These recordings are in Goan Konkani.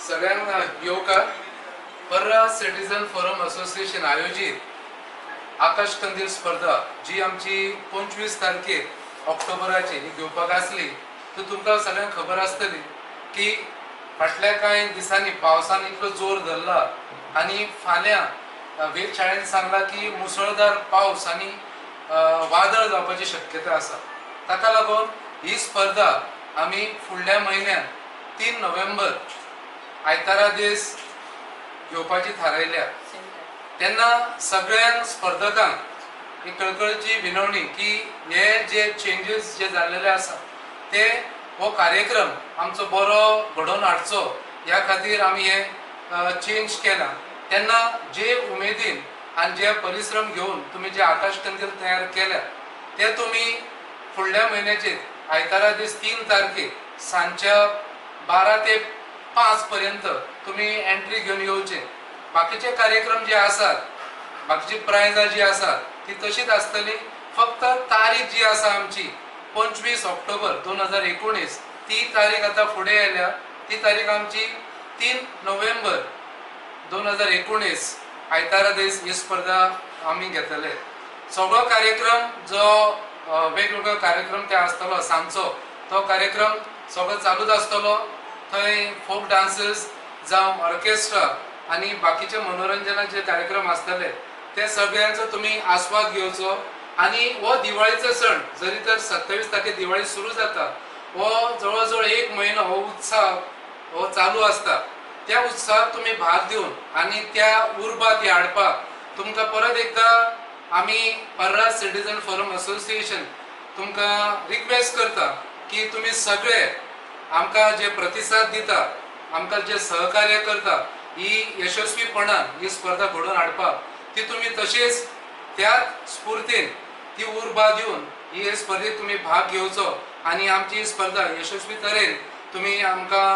सगळ्यांक येवकार. पर्रा सिटीजन फोरम असोसिएशन आयोजीत आकाश कंदील स्पर्धा जी आमची 25 तारखेर ऑक्टोबराची ही घेवपाक आसली, तर तुमकां सगळ्यांक खबर आसतली की फाटल्या कांय दिसांनी पावसान इतलो जोर धरला आनी फाल्यां वेधशाळेन सांगला की मुसळधार पावस आनी वादळ जावपाची शक्यता आसा. ताका लागून ही स्पर्धा आमी फुडल्या म्हयन्यात 3 नोव्हेंबर आयतारा दीस घेवपाची थारायल्या. तेन्ना सगळ्यांक स्पर्धकांक एक कळकळची विनवणी की हे जे चेंजीस जे जाल्लेले आसा ते हो कार्यक्रम आमचो बरो घडोवन हाडचो ह्या खातीर आमी हे चेंज केला. तेन्ना जे उमेदीन आनी जे परिश्रम घेवन तुमी जे आकाश कंदील तयार केल्या ते तुमी फुडल्या म्हयन्याचे आयतारा दीस 3 तारखेक सांजच्या 12 ते 5 पर्यंत तुमी एंट्री घेवन येवचे. बाकीचे कार्यक्रम जे आसात, बाकीची प्रायजां जी आसात ती तशीच आसतली. फक्त तारीख जी आसा आमची 25 ऑक्टोबर 2019 ती तारीख आतां फुडें आयल्या. ती तारीख आमची 3 नोव्हेंबर 2019 आयतारा दीस ही स्पर्धा आमी घेतले. सगळो कार्यक्रम जो वेगवेगळो कार्यक्रम ते आसतलो सांजचो, तो कार्यक्रम सगळो चालूच आसतलो. थंय फोक डान्सीस जावं ऑर्केस्ट्रा आनी बाकीचे मनोरंजनाचे कार्यक्रम आसतले, ते सगळ्यांचो तुमी आस्वाद घेवचो. आनी हो दिवाळीचो सण जरी तर 27 तारखे दिवाळी सुरू जाता, हो जवळ जवळ एक म्हयनो हो उत्साह हो चालू आसता. त्या उत्साहात तुमी भाग दिवन आनी त्या उर्बा ती हाडपाक तुमकां परत एकदां आमी पर्रा सिटीजन फोरम असोसिएशन तुमकां रिक्वेस्ट करता की तुमी सगळे आमकां जे प्रतिसाद दिता, आमकां जे सहकार्य करता ही यशस्वीपणान ही स्पर्धा घडोवन हाडपाक, ती तुमी तशेंच त्याच स्फुर्तीन ती उर्बा दिवन ही स्पर्धेत तुमी भाग घेवचो आनी आमची ही स्पर्धा यशस्वी तरेन तुमी आमकां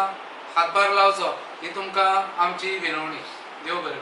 हातभार लावचो, ही तुमकां आमची विनवणी. देव बरें.